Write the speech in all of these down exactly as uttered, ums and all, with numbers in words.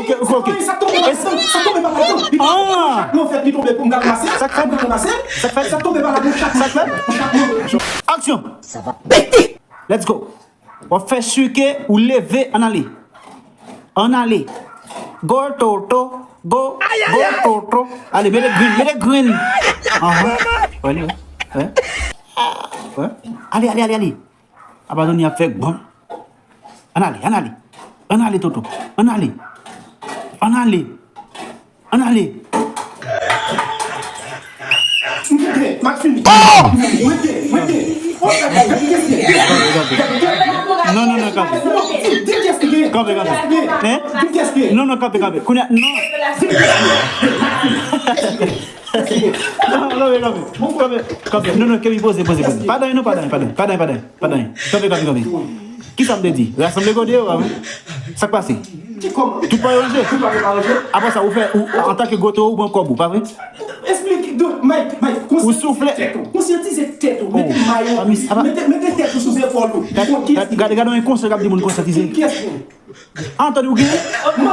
Ok, ok. Sa tonbe pa ladan, sa tonbe pa ladan. Ah! Mwen fèt li tonbe pou m gade masè. Sa k fèt? Pou m gade masè. Sa k fèt? Sa tonbe pa ladan, chak. Sa k fèt? Chak mwen. Aksyon. Sa va pete. Let's go. W ap fè sike ou leve, ann ale. Ann ale. Go toto, go, go toto. Ale, mete grenn, mete grenn. Aha. Wè li, wè. Wè. Wè. Ale, ale, ale, ale. Apa Johnny ap fè bon. Ann ale, ann ale. Ann ale, Toto. Ann ale. Ann ale. Ann ale. Maxime. Oh! Non, non, non, kanpe. Kanpe, kanpe. Hein? Non, non, kanpe, kanpe. Kounye a, non. Non, non, non, non, non. Kanpe, kanpe, kanpe. Non, non, Kemi, poze, poze, poze. Pa danye, non, pa danye, pa danye, pa danye, pa danye, pa danye. Kanpe, kanpe, kanpe. Kisa m te di? Rasanble gode yo, pa vre? Sa k pase? Tout pa ranje? Apre sa, ou fè, ou, antanke gode, ou pran kòb ou, pa vre? Esplike, Mike, Mike, ou soufle. Konsyantize tèt ou, konsyantize tèt ou. Mete may ou, mete, mete tèt ou sou zepòl ou. Gade, gade yon konsèy k ap di moun konsyantize. Anthony, ou genyen? Ou genyen?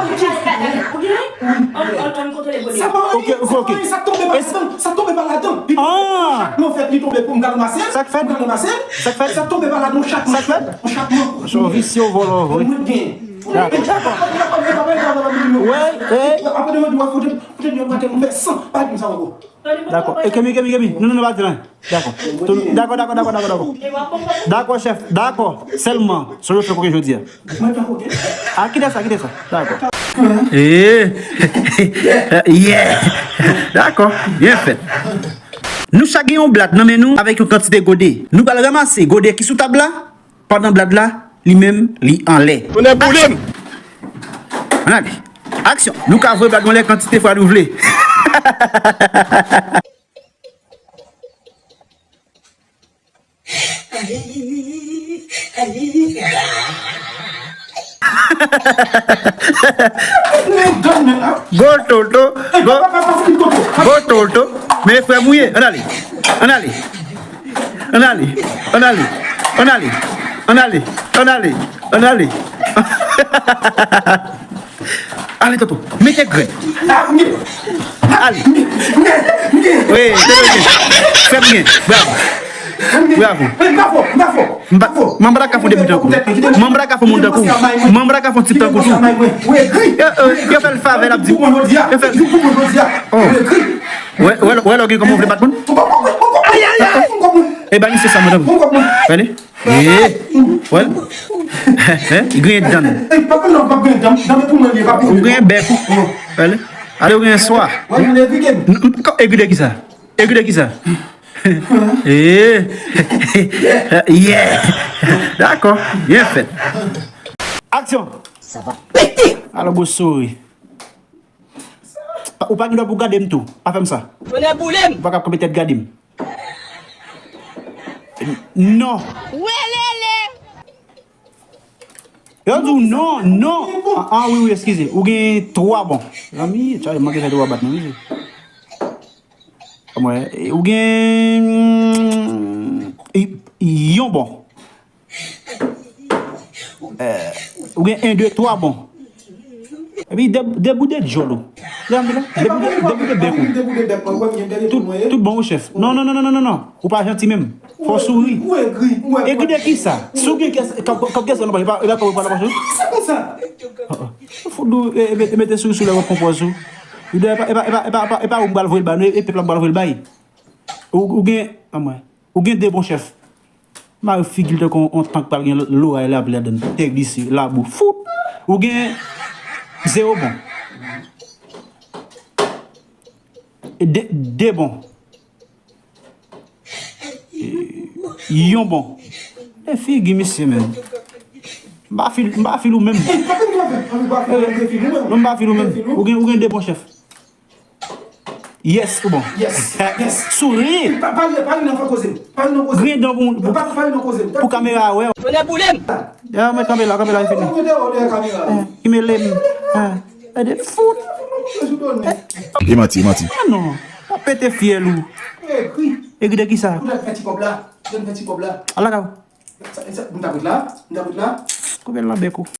Ou genyen? Ann, ann, ann kontwole bòdye. Ok, ok, ok. Sa tonbe pa ladan, sa tonbe pa ladan. Ah! Chak mwen fèt li tonbe pou m gade masè. Sa k fèt? Pou m gade masè. Sa k fèt? Sa tonbe pa ladan, chak mwen. Sa k fèt? Chak mwen. Son visye, vòlò vre. Mwen genyen. Dakò. Wè, wè. Apre demen di w ap fout, fout yon maten, mwen fè san. Pa di m sa ankò. Dakò. E Kemi, Kemi, Kemi. Non, non, non, pa di anyen. Dakò. Dakò, dakò, dakò, dakò, dakò. Dakò, chèf. Dakò. Sèlman, se le fè koke jodi a. A, kite sa, kite sa. Dakò. Eh. Yeah. Dakò. Byen fèt. Nou chak gen yon blad nan men nou avèk yon kantite gode. Nou pral ranmase gode ki sou tab la, pandan blad la, li menm, li anlè. Tonnè boule m! Ann ale. Aksyon. Nou ka voye blad nou anlè kantite fwa nou vle. Go toto, go, go toto. Men frè mouye, ann ale, ann ale. Ann ale, ann ale, ann ale, ann ale, ann ale, ann ale, ann ale. Ale, Toto, mete grenn. Ale. Wi, te byen. Fè byen. Bravo. Bravo. M pa, m pa ta ka fè de moun tankou. M pa ta ka fè moun tankou. M pa ta ka fè tip tankou tou. Yo, yo, yo fè l favè, l ap di. Yo fè l. Oh. Wè, wè, wè, lè w gen kòman w vle bat moun. E ba misye sa, madanm. Gade. Eh, well. Hein? Li griyen dan l. Ou griyen bèk ou. Well. Ale ou griyen swa. Egri de kisa? Egri de kisa? Eh. Yeah. Dakò. Byen fèt. Aksyon. Sa va pete. Alò, gwo souri. Ou pa gen dwa pou gade m tou. Pa fè m sa. Tonnè boule m. Ou pa ka kanpe tèt gade m. Non. Welele. Yo di w non, non. Ah, ah, wi, wi, eskize. Ou gen twa bon. Zanmi, tcha, manke fè twa bat non, mesye. Mwen, ou gen, mm, y-, yon bon. Eh, ou gen en, de, twa bon. Epi de, deboude djòl ou. Deboude, deboude bèk ou. Tout, tout bon ou chèf. Non, non, non. Ou pa janti menm. Fò w souri. Egri de kisa? Si w gen kès, kòb kès nan pòch, e pa, e pa kòb ou pral nan pòch ou? Sa konsa. Fout dou, e, e, mete souri sou lè w ap pran pòz ou. E pa, e pa, e pa, e pa, e pa ou m pral voye l ba nou, e pèp la m pral voye l bay. Ou, ou gen, anmwey. Ou gen de bon chèf. Mare figi l tankou yon tank pral gen loray, lapli ladan l, tè glise, labou. Fout! Ou gen zewo bon. De, de bon. Yon bon. E figi misye menm. M pa fil, m pa fil ou menm. Non, m pa fil ou menm. Ou gen, ou gen de bon chèf. Yes, ou bon. Yes, yes. Souri. Pa, pa, pa ri nan koze m. Pa ri nan koze m. Griyen dan pou, pou, pa, pa ri nan koze m. Pou kamera a wè w. Tonnè boule m. Ya, mwen kanpe la, kanpe la, e fini. Mwen deyò dèyè kamera. Eh, ki mele m. Eh, gade fout. E manti, e manti. Ah non. Pa pete fyèl ou. Egri. Egri de kisa? Pou fè ti kòb la. Pou fè ti kòb la. Ala ka. Sa, sa, m ta ret la, m ta ret la. Koupe l nan bèk ou.